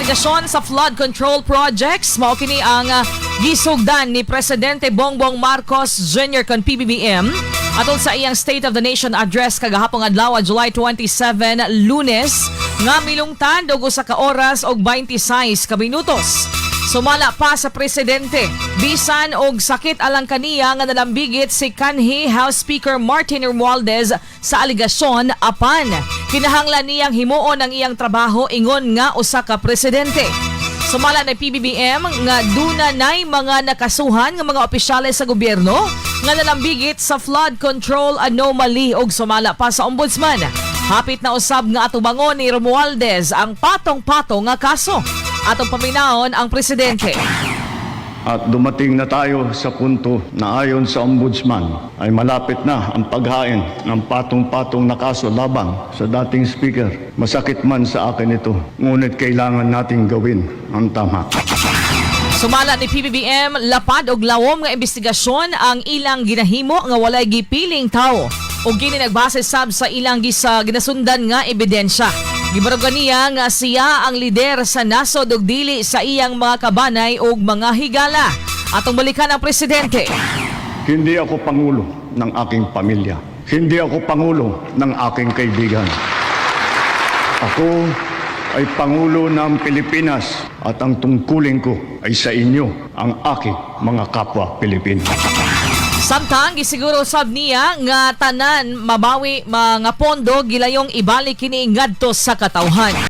Investigasyon sa flood control projects mao kini ang gisugdan ni Presidente Bongbong Marcos Jr. kon PBBM atol sa iyang State of the Nation Address kagahapon adlaw, July 27, Lunes, nga milungtan og usa ka oras og 26 ka minutos. Sumala pa sa presidente, bisan og sakit alang kaniya nga nalambigit si kanhi House Speaker Martin Romualdez sa aligasyon, apan kinahanglan niyang himuon ang iyang trabaho ingon nga usa ka presidente. Sumala ni PBBM nga duna nay mga nakasuhan nga mga opisyales sa gobyerno nga nalambigit sa flood control anomaly og sumala pa sa ombudsman, hapit na usab nga atubangon ni Romualdez ang patong-patong nga kaso. Atong paminawon ang presidente. At dumating na tayo sa punto na ayon sa ombudsman ay malapit na ang paghain ng patong-patong na kaso laban sa dating speaker. Masakit man sa akin ito, ngunit kailangan nating gawin ang tama. Sumala ni PBBM, lapad og lawom nga investigasyon ang ilang ginahimo nga walay gipiling tao ug kini nagbase sab sa ilang ginasundan nga ebidensya. Gibarugan niya nga siya ang lider sa nasod ug dili sa iyang mga kabanay ug mga higala. Atong balikan ang presidente. Hindi ako pangulo ng aking pamilya. Hindi ako pangulo ng aking kaibigan. Ako ay pangulo ng Pilipinas at ang tungkulin ko ay sa inyo, ang aking mga kapwa Pilipino. Samtang gisiguro sab niya nga tanan mabawi mga pondo gilayong ibalik kini ngadto sa katawhan.